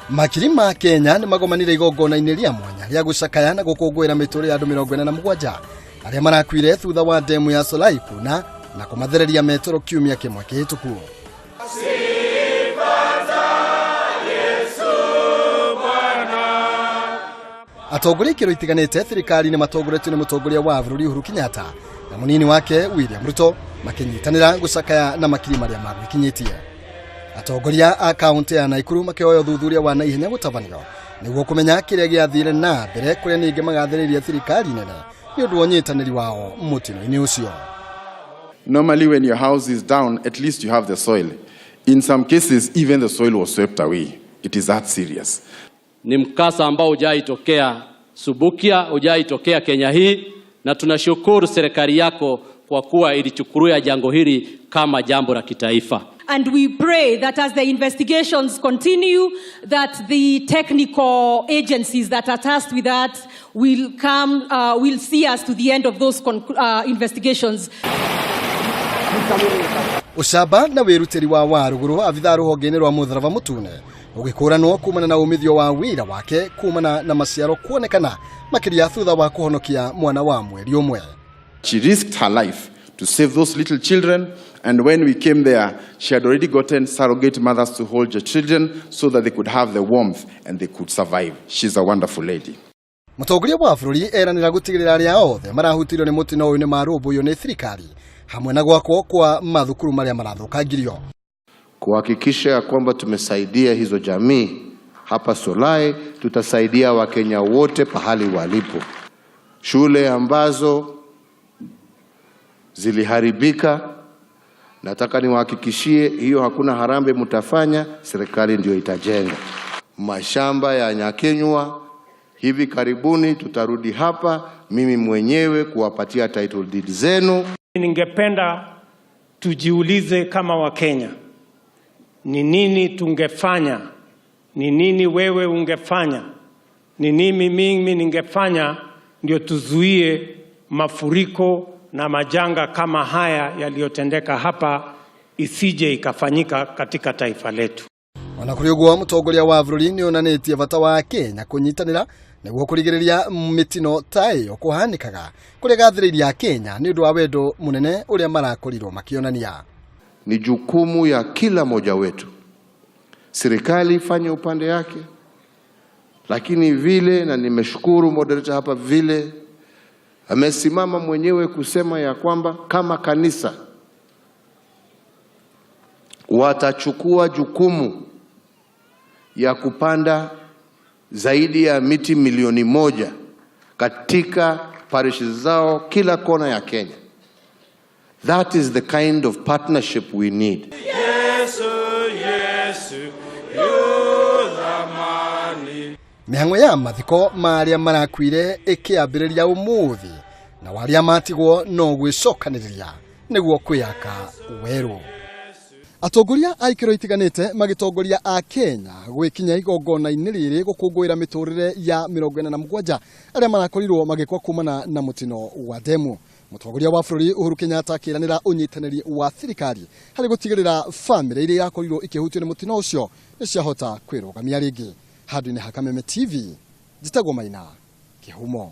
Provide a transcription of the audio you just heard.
Makiri ma Kenya nĩ magomanire igongona-inĩ rĩa mwanya rĩa gũcakaya na gũkũngũĩra mĩtũrĩre ya andũ 47 arĩa marakuire thutha wa demu ya Solai kuna na kũmathereria metoro kiumia kĩmwe kĩhĩtũku. Atongoria ikĩro itiganĩte thirikari-inĩ matongoretio nĩ mũtongoria wa bũrũri Uhuru Kenyatta na mũnini wake William Ruto makĩnyitanĩra gũcakaya na makiri marĩa magwĩkinyĩtie. Atongoria a kaunti ya Nakuru makĩoya ũthuthuria wa naihenya gũtabanio nĩguo kũmenya kĩrĩa gĩathire na mbere kũrĩa ningĩ magathĩrĩria thirikari nene nĩ ũndũ wa ũnyitanĩri wao mũtino-inĩ ũcio. Normally when your house is down, at least you have the soil. In some cases, even the soil was swept away. It is that serious. Ni mkasa ambao hujaitokea Subukia, hujaitokea Kenya hii, na tunashukuru serikali yako kwa kuwa ilichukulia jambo hili kama jambo la kitaifa. And we pray that as the investigations continue, that the technical agencies that are tasked with that will come, will see us to the end of those investigations. Ucamba na wĩrutĩri wa Waruguru abithaa rũhonge-inĩ rwa mũtharaba mũtune ũgĩkũranwo kumana na umithio wa wĩra wake kumana na maciaro kuonekana makĩria thutha wa kũhonokia mwana wa mweri ũmwe. She risked her life to save those little children, and when we came there, she had already gotten surrogate mothers to hold the children so that they could have the warmth and they could survive. She's a wonderful lady. Mũtongoria wa bũrũri eranĩra gũtigĩrĩra arĩa othe marahutirio nĩ mũtino ũyũ nĩ marũmbũiyo nĩ thirikari hamwe na gwakwo kwa mathukuru marĩa marathũkangirio. Kuhakikisha ya kwamba tumesaidia hizo jamii hapa Solai, tutasaidia Wakenya wote pahali walipo. Shule ambazo ziliharibika, nataka niwahakikishie hiyo hakuna harambee mtafanya, serikali ndio itajenga. Mashamba ya Nyakenywa hivi karibuni tutarudi hapa mimi mwenyewe kuwapatia title deed zenu. Ningependa tujiulize kama Wakenya, ni nini tungefanya? Ni nini wewe ungefanya? Ni nini mimi ningefanya ndio tuzuie mafuriko na majanga kama haya yaliyotendeka hapa isije ikafanyika katika taifa letu. Ona kũrĩ ũguo mũtongoria wa bũrũri nĩ onanĩtie bata wa Kenya kũnyitanĩra nĩguo kũrigĩrĩria mĩtino ta ĩyo kũhanĩkaga kũrĩa gathĩrĩirie Akenya nĩ ũndũ wa wendo mũnene ũrĩa marakorirwo makĩonania. Ni jukumu ya kila mmoja wetu, serikali ifanye upande yake, lakini vile, na nimeshukuru moderator hapa vile amesimama mwenyewe kusema ya kwamba kama kanisa watachukua jukumu ya kupanda zaidi ya miti 1,000,000 katika parish zao kila kona ya Kenya. That is the kind of partnership we need. Yesu, Yesu, yuthamani. Mĩhang'o ya mathiko ma arĩa marakuire ĩkĩambĩrĩria ũmũthĩ na arĩa matigwo no gwĩcokanĩrĩria nĩguo kwĩyaka werũ. Atongoria a ikĩro itiganĩte magĩtongoria a Kenya gwĩkinya igongona-inĩ rĩrĩ gũkũngũĩra mĩtũrĩre ya 47 arĩa marakorirwo magĩkwa kumana na mũtino wa demu. Mũtongoria wa bũrũri Uhuru Kenyatta akĩranĩra ũnyitanĩri wa thirikari harĩ gũtigĩrĩra bamĩrĩ iria irakorirwo ikĩhutio nĩ mũtino ũcio nĩ ciahota kwĩrũgamia rĩngĩ. Handũ-inĩ ha Kameme TV, njĩtagwo Maina Kĩhumo.